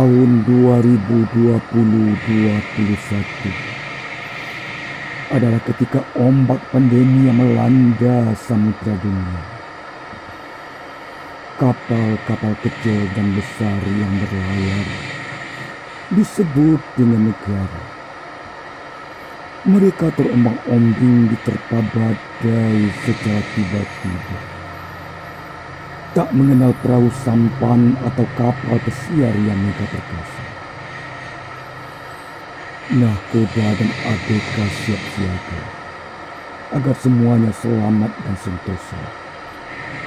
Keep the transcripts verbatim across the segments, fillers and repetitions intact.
Tahun dua ribu dua puluh dua puluh satu adalah ketika ombak pandemi yang melanda samudra dunia. Kapal-kapal kecil dan besar yang berlayar disebut dengan negara. Mereka terombang-ambing diterpa badai secara tiba-tiba. Tak mengenal perahu sampan atau kapal pesiar yang megah perkasa. Nahkoda dan abeka siap siaga, agar semuanya selamat dan sentosa.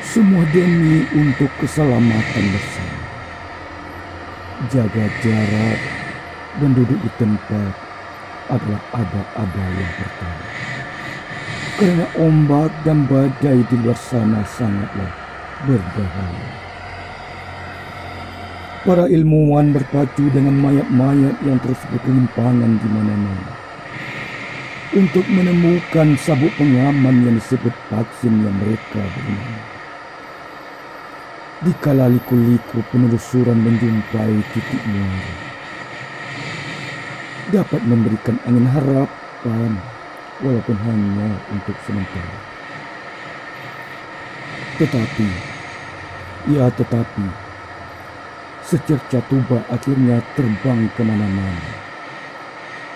Semua demi untuk keselamatan bersama. Jaga jarak dan duduk di tempat adalah aba-aba yang pertama. Karena ombak dan badai di luar sana sangatlah berbahaya. Para ilmuwan berpacu dengan mayat-mayat yang terus berkelimpangan di mana-mana untuk menemukan sabuk pengaman yang disebut vaksin yang mereka bina. Dikala liku-liku penelusuran menjumpai titik muara, dapat memberikan angin harapan, walaupun hanya untuk sementara. Tetapi, ya tetapi, secerca tuba akhirnya terbang ke mana-mana,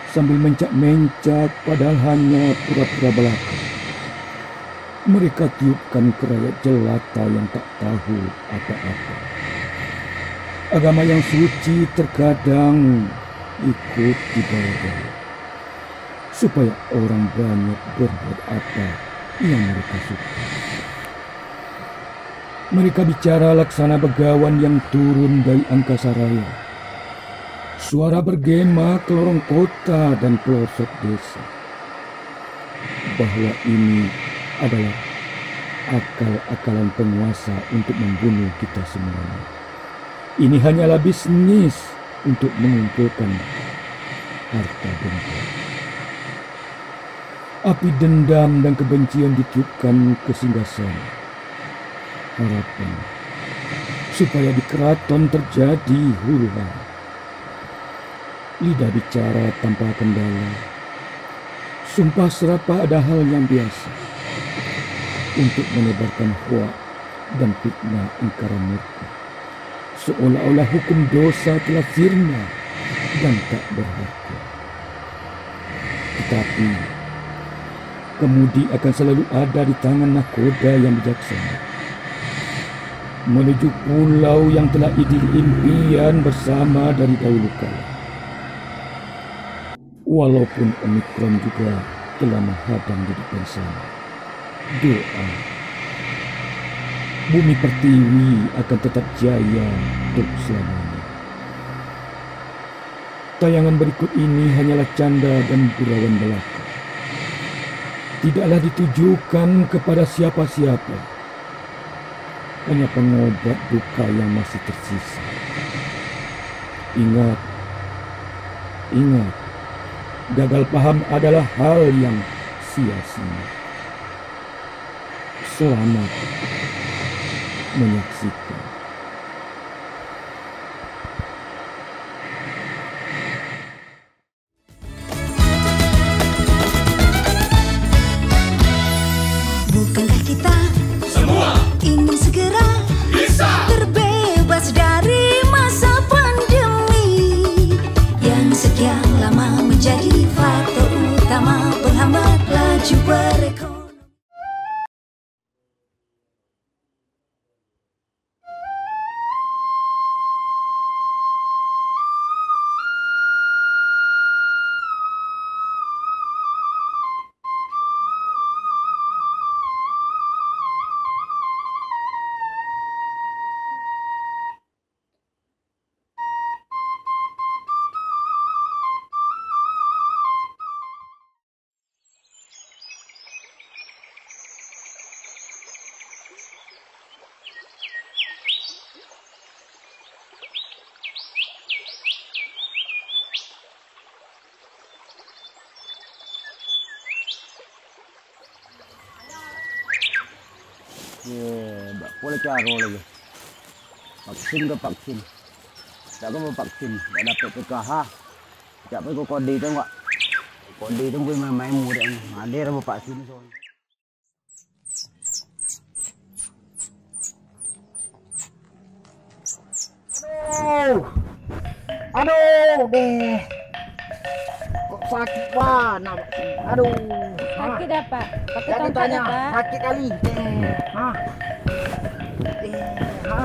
sambil mencak-mencak, padahal hanya pura-pura balaka. Mereka tiupkan ke rakyat jelata yang tak tahu apa-apa. Agama yang suci terkadang ikut dibawa-bawa, supaya orang banyak berbuat apa yang mereka suka. Mereka bicara laksana bagawan yang turun dari angkasa raya. Suara bergema ke lorong kota dan pelosok desa, bahwa ini adalah akal-akalan penguasa untuk membunuh kita semuanya. Ini hanyalah bisnis untuk mengumpulkan harta benda. Api dendam dan kebencian ditiupkan ke singgasana. Harapan supaya di keraton terjadi huru-hara. Lidah bicara tanpa kendala. Sumpah serapah ada hal yang biasa untuk menyebarkan hoak dan fitnah ingkaran murka, seolah-olah hukum dosa telah sirna dan tak berharga. Tetapi, kemudi akan selalu ada di tangan nahkoda yang bijaksana, menuju pulau yang telah idil impian bersama dari dahulu kala. Walaupun Omikron juga telah menghadang di depan sana, doa, bumi pertiwi akan tetap jaya untuk selamanya. Tayangan berikut ini hanyalah canda dan gurauan belaka. Tidaklah ditujukan kepada siapa-siapa. Hanya pengobat duka yang masih tersisa. Ingat, ingat, gagal paham adalah hal yang sia-sia. Selamat menyaksikan. Bukankah kita semua ingin segera bisa terbebas dari masa pandemi yang sekian lama menjadi faktor utama penghambat laju perekonomian? Ye, bak pola caro lagi. Vaksin ke vaksin? Dak ko bavaksin, dak dapek P K H. Cak pai ko kode tu, Pak. Kode tu pai main-main mudah ni. Ado lah bavaksin tu. Aduh. Aduh, deh. Kok sakik bana, Pak? Aduh. Sakik dah, Pak. Pakai tongkat dah, Pak. Sakik kali. Eh, ha. Eh, ha.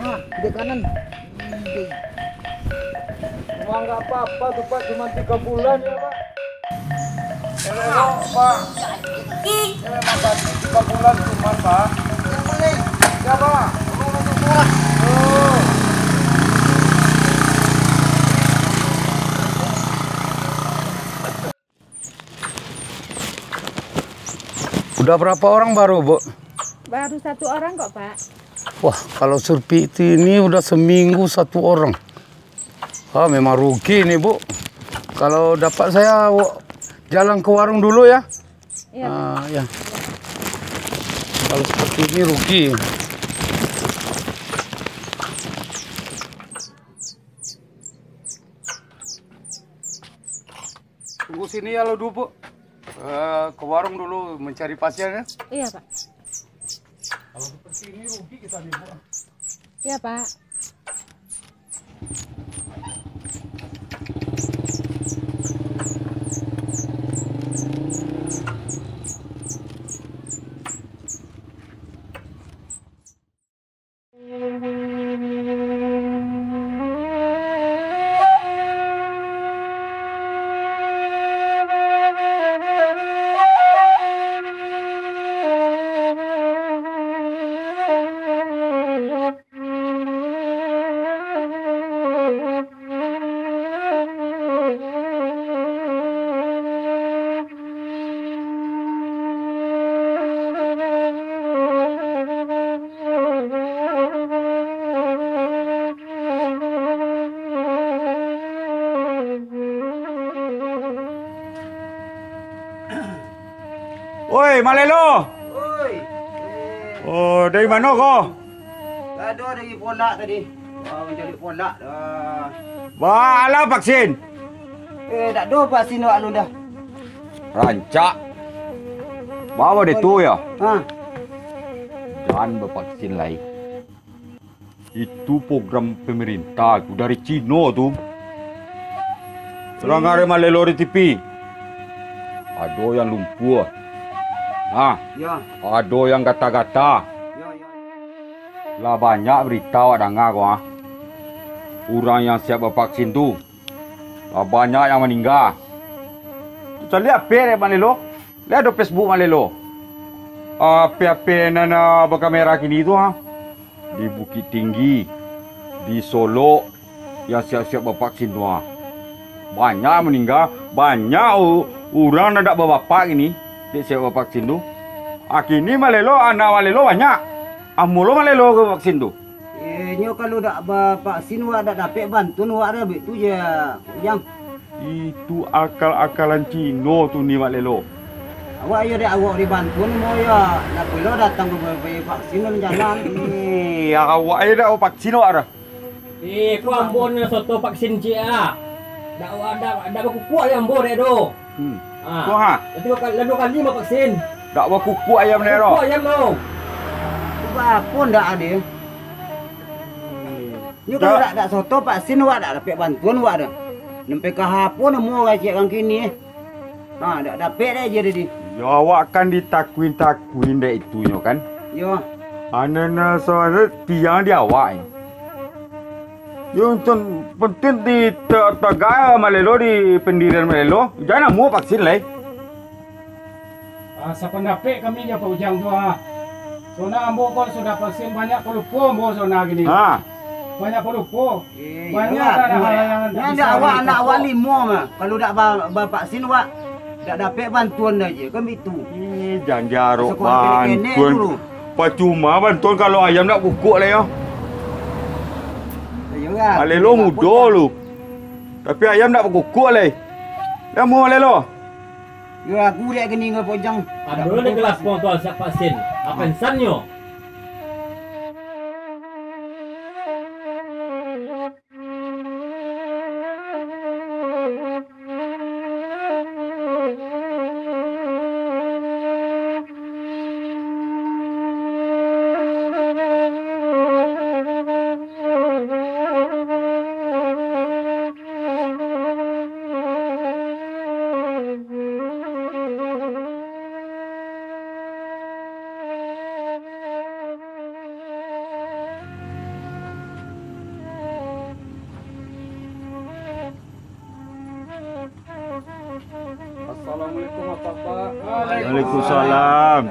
Ha, di kanan. Cuma nggak apa-apa tuh, Pak, cuma tiga bulan ya, Pak. Elok, Pak. Ini masih tiga bulan cuma, Pak. Ya, Pak. Oh. Udah berapa orang baru, Bu? Baru satu orang kok, Pak. Wah, kalau seperti ini udah seminggu satu orang. Ah, memang rugi nih, Bu. Kalau dapat saya, wa-, jalan ke warung dulu ya. Iya, Pak. Ah, ya. Kalau seperti ini rugi. Tunggu sini ya, lo dulu, Bu. Eh, ke warung dulu mencari pasien ya. Iya, Pak. Kalau seperti ini rugi kita nih, Bu. Iya, Pak. Oi, Malelo! Oi. Oh, dari mano ko? Ado dari Polak tadi. Ah, mancari Polak dah. Baa lah vaksin? Eh, dak ado vaksin awak alun dah. Rancak. Bawa deh tu ya. Ha. Jan bavaksin lai. Itu program pemerintah tu dari Cino tu. Surang ari Malelo di T V. Ado yang lumpuah. Ha. Ya. Ado yang gata-gata. Ya, ya, ya. Lah banyak berita awak danga ko, ha. Urang yang siap bavaksin tu, lah banyak yang maningga. Caliak ape dek Malelo? Liek ado Facebook Malelo. Ape-ape nan, ah, bakamera kini tu, ha? Di Bukittinggi, di Solok, yang siap-siap bavaksin tu, ha. Banyak maningga, banyak u-, urang nan dak babapak kini, dek siap bavaksin tu. Ha, kini Malelo, anak Malelo banyak. Amuah lo Malelo ka vaksin tu. Eh, nyo kalau dak bavaksin, wak dak dapek bantuan, wak dah baitu je, Ujang. Itu akal-akalan Cino tu ni, Malelo. Awak iyo dek awak dibantuan, mo yo, nak pulo datang ka bavaksin dalam jalan. Eh, awak iyo dak vaksin awak dah. Eh, ko ambo nan soto vaksin ciek ah. Dak, dak, dak bakukuak ayam ambo dek tu. Hmm. Ah. Tu, ha? Lah duo kali, lah duo kali ambo vaksin. Dak bakukuak ayam dek tu. Kukuak ayam tu. Tu apo ndak ado? Nyo kalau dak, dak soto vaksin wak dak dapek bantuan wak dah. Nan P K H apo namo urang ciek urang kini? Ha, dak dapek dek je tadi. Yo, awak kan ditakuin-takuin dek itunyo kan? Yo. Ane na so tiang di awak ni. Yo, untuang penting di te-, tegai Malelo di pendirian Malelo. Jan amuah vaksin lai. Ah, sapandapek kami jo Pak Ujang tu, ah. Sona ambo ko sudah vaksin banyak palupo ambo sona kini. Ha. Banyak palupo. Eh, banyak iyolah, dah iyolah. Halangan. Nan dak awak anak awak limo mah. Kalau dak ba-, bavaksin wak, dak dapek bantuan dah je, kan bitu. Eh, jan jarok bantuan. Pacuma bantuan kalau ayam dak kukuak lai, yo. Iyolah. Malelo mudo lu. Tapi ayam dak bakukuak lai. Dah amuah Malelo. Yo, aku dek kini ngan Pak Ujang. Ado nan ka lapor tu siap vaksin. Apo insannyo? Waalaikumsalam.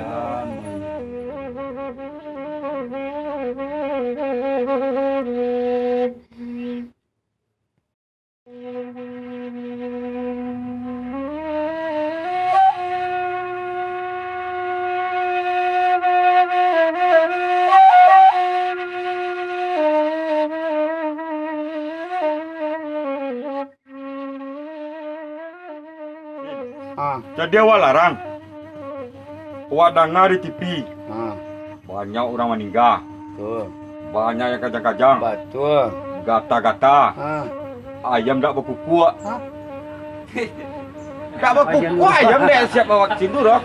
Ah. Jadi awak larang. Awak danga di T V. Ah. Banyak urang maningga. Betul. Banyak yang kajang-kajang. Betul. Gata-gata. Ah. Ayam dak bakukuak. Ah. Dak bakukuak ayam dek siap vaksin tu doh.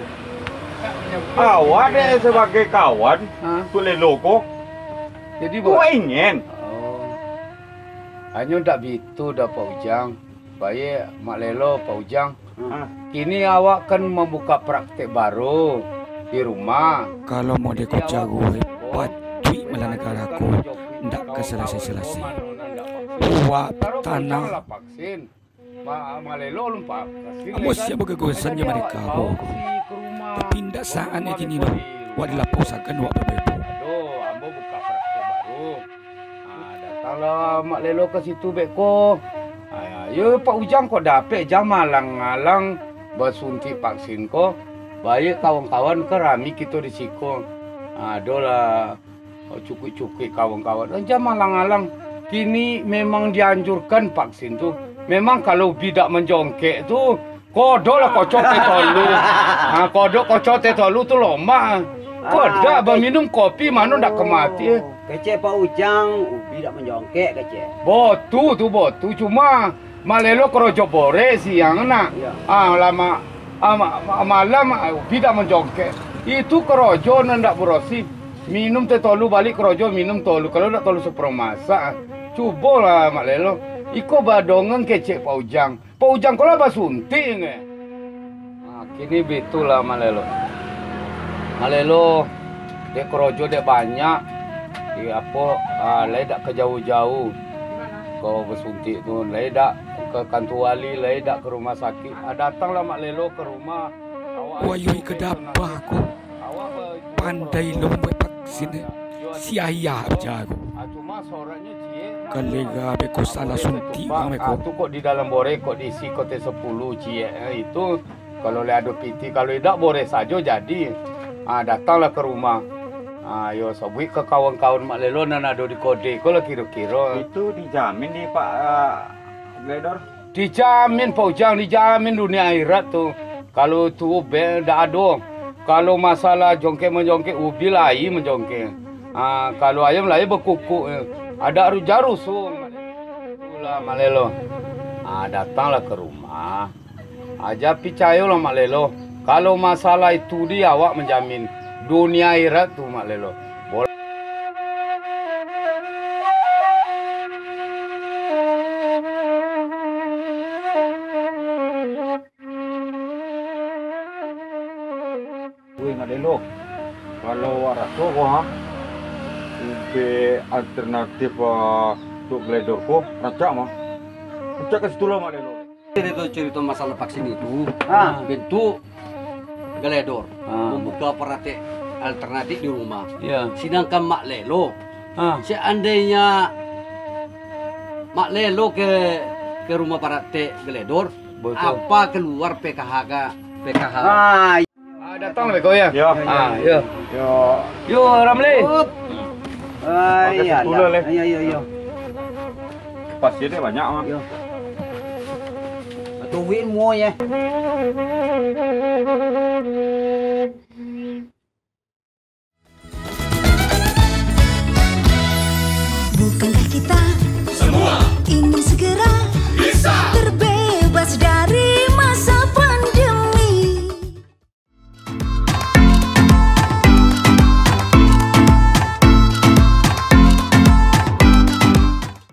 Awak dek sebagai kawan, ah, tu lelo ko. Jadi, tu awak ingin. Oh. Hanyo dak bitu doh, Pak Ujang. Baik, Mak Lelo, Pak Ujang. Ah. Kini awak kan mambuka praktek baru di rumah. Kalau model ko caro, patuik malah nagara ko ndak ka salasai-salasai. Awak tanah. Amo siap bagagasan jo mereka ko. Tapi ndak saatnyo kini doh. Awak dilaposakan awak babebo. Aduh, ambo buka praktek baru. Ah, datanglah Mak Lelo ka situ beko. Ah, yo, Pak Ujang kok dapek jan malang-alang basuntik vaksin ko. Baik kawan-kawan, kan rami kito di siko. Ah, adolah cukuik-cukuik kawan-kawan. Jan malang-alang. Kini memang dianjurkan vaksin tu. Memang kalau ubi dak manjongkek tu, kodok lah kocok teh tolu. Ha, kodok kocok teh tolu tu lomak. Kodok baminum kopi mano ndak ka mati. Kecek Pak Ujang, ubi dak manjongkek, kecek. Botu tu, botu. Cuma Mak Lelo korojo boreh siang nak. Iyo. Ah, lama, ah, ma-, ma-, malam, ah, ubi dak manjongkek. Itu korojo nan ndak barosih. Minum teh tolu, balik korojo minum tolu. Kalau ndak tolu saparo masak, ah. Cubolah Mak Lelo. Iko badongeng kecek Pak Ujang. Pak Ujang ko lah basuntik nge. Ah, kini bitulah Mak Lelo. Mak Lelo, dek korojo dek banyak. Di apo, ah, lai dak ka jauah-jauah. Ko basuntik tu, lai dak ka kantua wali, lai dak ka rumah sakik. Ah, datanglah Mak Lelo ka rumah. Awak. Wayuik ka dapah ko. Pandai lo mambuek vaksin, eh. Si ayah bacaro. Kalera beko salah suntik urang beko. Ah, tu kok di dalam boreh, kok diisi ko teh sapuluh ciek, eh, itu kalau lai ado pitih, kalau indak boreh sajo jadi. Ah, datanglah ka rumah. Ah, yo, sabuik ka kawan-kawan Mak Lelo nan ado di kode ko lah kiro-kiro. Itu dijamin di Pak, ah, Gledor? Dijamin, Pak Ujang, dijamin dunia akhirat tu. Kalau tu be dak ado. Kalau masalah jongkek-manjongkek, ubi lai manjongkek. Ah, kalau ayam lai bakukuk, eh. Adak ru-, jan rusuh. Itulah Mak Lelo. Ah, datanglah ka rumah. Ah, jan picayolah Mak Lelo. Kalau masalah itu di awak manjamin. Dunia akhirat tu Mak Lelo. Bol- Weh, Mak Lelo, kalau awak raso ko, ha, ubek alternatif, ah, untuak Gledor ko, rancak mah. Rancak ka situ lah, Mak Lelo. Carito-carito masalah vaksin itu, ha, bentuk Gledor, ha, mambuka praktek alternatif di rumah. Ya. Sedangkan Mak Lelo, ha, seandainya Mak Lelo ke, ke rumah praktek Gledor, betul, apa keluar P K H ka, P K H? Ah, Ah, datang lah beko, ya? Yo. Ah, yo. Yo. Yo, Ramli. Up. Ah, pakai iya, satu lah, lah. Leh. Iya, iya, iya. Pasir dia banyak, mah. Yo. Tungguin mo, ya.